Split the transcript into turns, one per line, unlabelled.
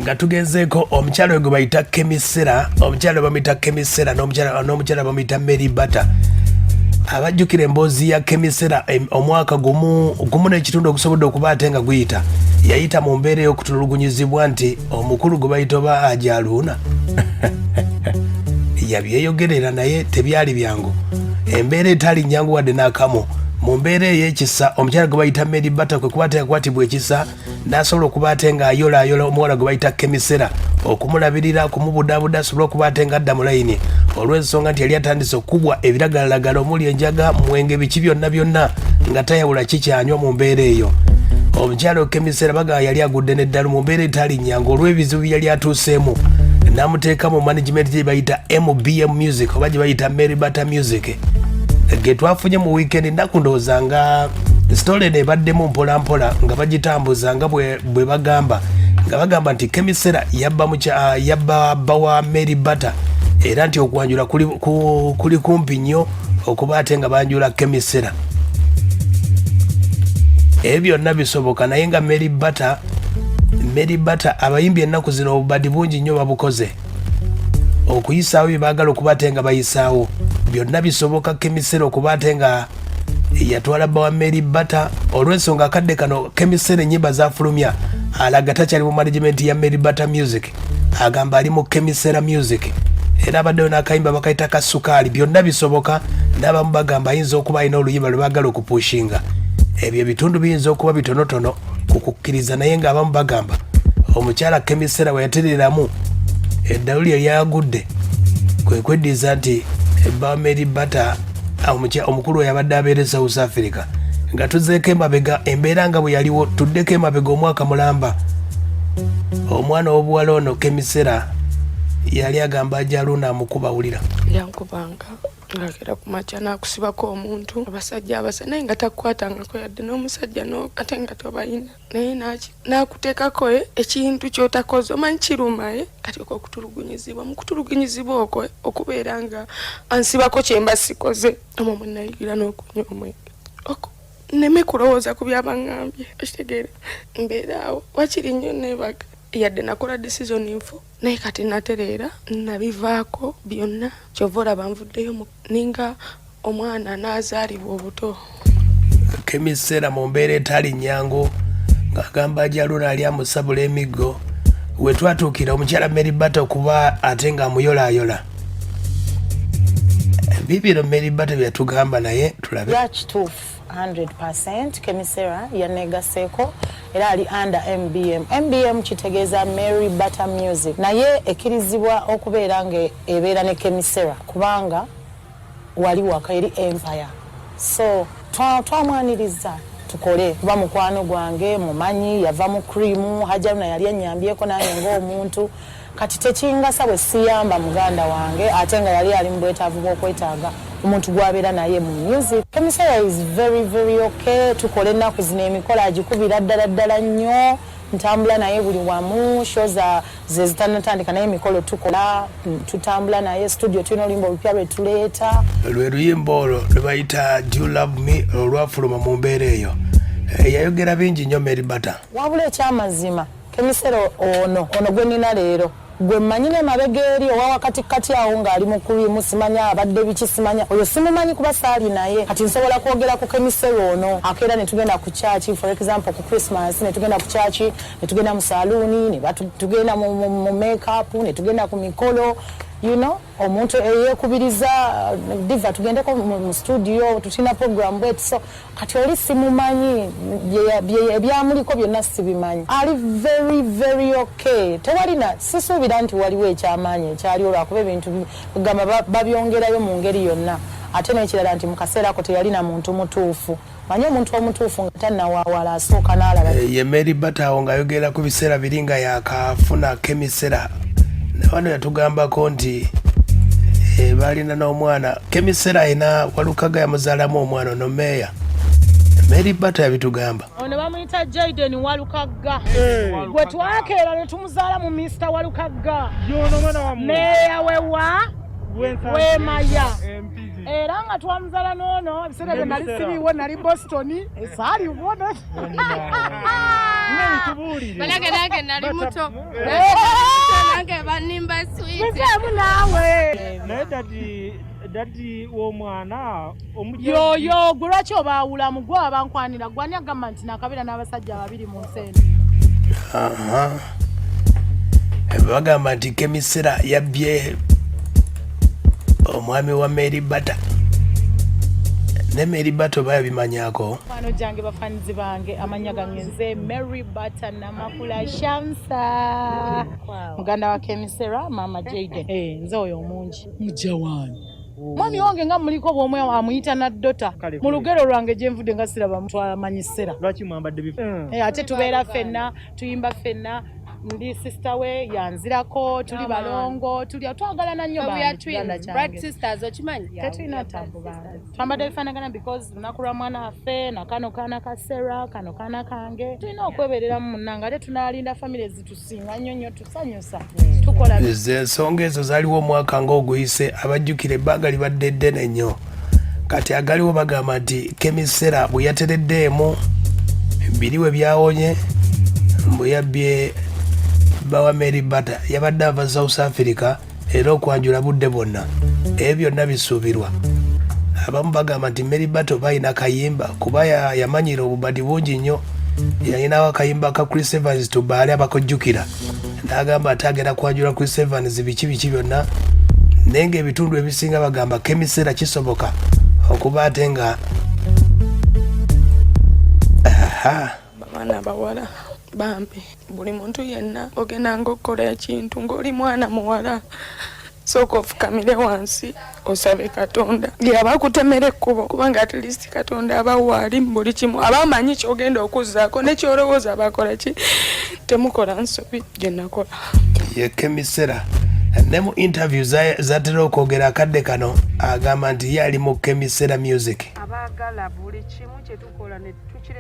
Nga tugenzeeko omukyala oyo gwe bayita Kemisera, omukyala bamuyita Kemisera n'omukyala bamuyita Mary Bata. Abajjukira emboozi ya Kemisera, omwaka gumu gumu n'ekitundu ogusobodde okuba ate nga guyita, yayita mu mbeera ey'okutulugunyizibwa nti omukulu gwe bayita oba Ajaluuna yabyeyogerera, naye tebyali byangu, embeera etali nyangu wadde n'akamu. Mu mbeera ey'ekisa, omukyala gwe bayita Mary Bata kwe kuba teyakwatibwa ekisa n'asobola okuba ate ng'ayolaayola omuwala gwe bayita Kemisera, okumulabirira, okumubudaabuda asobole okuba ate ng'adda mu layini, olw'ensonga nti yali atandise okukubwa ebiragalalagala omuli enjaga, mwenge, biki byonna byonna, nga tayawula kikyanywa. Mu mbeera eyo, omukyala Kemisera bagamba yali agudde n'eddalu mu mbeera etali nnyangu olw'ebizibu bye yali atuuseemu, n'amuteeka mu management gye bayita MBM Music oba gye bayita Mary Bata Music, ge twafunye mu weekend. Ennaku ndowooza nga story eno ebaddemu mpola mpola nga bagitambuza nga bwe bagamba, nga bagamba nti Kemisera yabba yabba bba wa Mary Bata, era nti okwanjula kuli kumpi nnyo okuba ate nga banjula Kemisera. Ebyo byonna bisoboka, naye nga Mary Bata, Mary Bata, abayimbi ennaku zino obubadi bungi nnyo babukoze okuyisaawo bye baagala okuba ate nga bayisaawo. Byonna bisoboka, Kemisera okuba ate nga yatwala bba wa Mary Bata, olw'ensonga akadde kano Kemisera ennyimba zafulumya alaga takyali mu management ya Mary Bata Music, agamba ali mu Kemisera Music, era abaddeyo n'akayimba bakayita Kasukaali. Byonna bisoboka, n'abamu bagamba ayinza okuba alina oluyimba lwe baagala okupushinga. Ebyo ebitundu biyinza okuba bitonotono ku kukkiriza, naye ng'abamu bagamba omukyala Kemisera bwe yatereramu eddalu lye lyagudde kwe kweddiza nti ebba Mary Bata, omukulu oyo abadde abeera e South Africa. Nga tuzeeko emabega, embeera nga bwe yaliwo, tuddeko emabega omwaka mulamba, omwana ow'obuwala ono Kemisera yali agamba Ajaluna amukubawulira.
Yankubanga ng'agera ku makya n'akusibako omuntu, abasajja abasa, naye nga takukwatangako yadde n'omusajja, ate nga tobayina, naye n'akuteekako ekintu ky'otakoze. Omanyi kiruma, kati okwo okutulugunyizibwa, mu kutulugunyizibwa okwo okubeera nga ansibako kyemba sikoze, omwo mwe nayigira n'okunywa omwenge nneme kulowooza ku byabaŋŋambye. Okitegeera, mbeera awo wakiri nnyo neebaga, yadde nakola decision nfu, naye kati natereera, nabivaako byonna. Kyova olaba nvuddeyo ninga omwana n'azaalibwa obuto.
Kemisera mu mbeera etali nnyangu ng'agamba Jaluna ali amusabula emiggo, we twatuukira omukyala Mary Bata okuba ate ng'amuyolaayola. Bibiro Mary Bata byatugamba, naye tulabe.
Ya, kituufu 100. Kemisera yanegaseeko era ali under MBM. MBM kitegeeza Mary Butter Music, naye ekkirizibwa okubeera nga ebeera ne Kemisera kubanga wali waka eri empire. So twamwaniriza tukole, kuba mukwano gwange, mumanyi yava mu cream. Hajaruna yali anyambyeko nange ng'omuntu, kati tekingasa bwe siyamba muganda wange, ate nga yali ali mu bwetaavu bw'okwetaaga omuntu gw'abeera naye mu music. Kemisera is very very okay. Tukola ennaku zino, emikolo agikubira ddala ddala nnyo. Ntambula naye buli wamu, show ze zitanatandika, naye emikolo tukola, tutambula naye studio, tulina oluyimba olupya lwe tuleeta.
Lwe luyimba olwo lwe bayita "Do You Love Me", olwafuluma mu mbeera eyo. Yayogera bingi nnyo Mary Bata.
Wabula ekyamazima, Kemisera ono gwe nina leero gwe mmanyi n'emabega eri owa wakati kati awo ng'ali mu kurimu, simanya abadde biki, simanya oyo simumanyi kuba saali naye. Kati nsobola kwogera ku Kemisera ono akeera ne tugenda ku church, for example ku Christmas ne tugenda ku church, ne tugenda mu saluuni, ne tugenda mu makeup, ne tugenda ku mikolo, omuntu eyeekubiriza, "Diva, tugendeko mu studio, tulina program bweti." So kati oli simumanyi, ebyamuliko byonna sibimanyi. Ali very very okay, tewalina, sisuubira nti waliwo ekyamaanyi ekyali, olwakuba ebintu gamba babyongerayo mu ngeri yonna. Ate n'ekirala nti mu kaseera ako teyalina muntu mutuufu. Manyi omuntu omutuufu nga tannawaawala asooka n'alaba.
Ye Mary Bata awo ng'ayogera ku biseera biri nga yakafuna Kemisera. Nawano yatugambako nti balina n'omwana. Kemisera ayina Walukaga, yamuzaalamu omwana ono meeya. Mary Bata yabitugamba.
Ono bamuyita Jaden Walukagga, gwe twakeera ne tumuzaala mu Mr Walukagga, meeya wewa Wemaya. Era nga twamuzala n'ono, ebiseera byo nali siriiwo, nali Boston, esaaliwo.
Banange, nange nali muto, nange banimba sweet.
Bizeemu naawe.
Naye daddy, daddy w'omwana omujja.
Yoyo gwe, lwaki obaawulamu? Gwe abankwanira, gwe ani agamba nti nakabeera n'abasajja babiri mu nsi eno?
Aha. Bagamba nti Kemisera yabbye omwami wa Mary Bata, ne Mary Bata oba yabimanyako.
Mikwano gyange, bafanizi bange, amannya gange nze Mary Bata Namakula Shamsa, muganda wa Kemisera, maama Jaden. Eh, nze oyo omungi mujja wange, mwami wange nga muliko bwomwe amuyita naddota. Mu lugero lwange gye nvudde nga siraba twamanyisera.
Lwaki mwambadde bifu?
Eh, ate tubeera ffenna, tuyimba ffenna, ndi sister we, yanzirako, tuli balongo, tuli twagalana nnyo.
We are
Bambi, kiganda
twins, blood
kyange.
sisters, okimanyi?
Tetulina tabu bange, twambadde bifaanagana because lunaku lwa mwana waffe, nakano kaana ka Sera, kano kaana kange. Tulina okwebereramu munnange, ate tunaalinda famire zitusinga nnyo nnyo, tusanyusa, tukola.
Ze ensonga ezo zaaliwo omwaka ng'oguyise, abajjukira ebbanga libadde ddene nnyo. Kati agaliwo bagamba nti Kemisera bwe yatereddeemu biriwe byawonye bwe yabbye bawa Mary Bata, yabadde ava South Africa, era okwanjula budde bwonna, ebyo byonna bisuubirwa. Abamu bagamba nti Mary Bata oba alina kayimba, kuba yamanyira obubadi bungi nnyo, yalinawo akayimba ka Chris Evans tubaale abakojjukira, n'agamba ate agenda kwanjula Chris Evans, biki biki byonna. Naye ng'ebitundu ebisinga bagamba Kemisera kisoboka okuba ate nga aha.
Abaana bawala bambi, buli muntu yenna ogenda ngaokukola ekintu ng'oli mwana muwala, sooka ofukamire wansi osabe Katonda yaba akutemera ekkubo, kubanga at least Katonda aba waali mu buli kimu, aba amanyi kyogenda okuzzaako nekyolowooza abakola ki. Temukola nsobi gye nakola.
Ye Kemisera ne mu interview zatera okwogera akadde kano agamba nti ye ali mu Kemisera Music.
Abaagala buli kimu kye tukola ne tukire.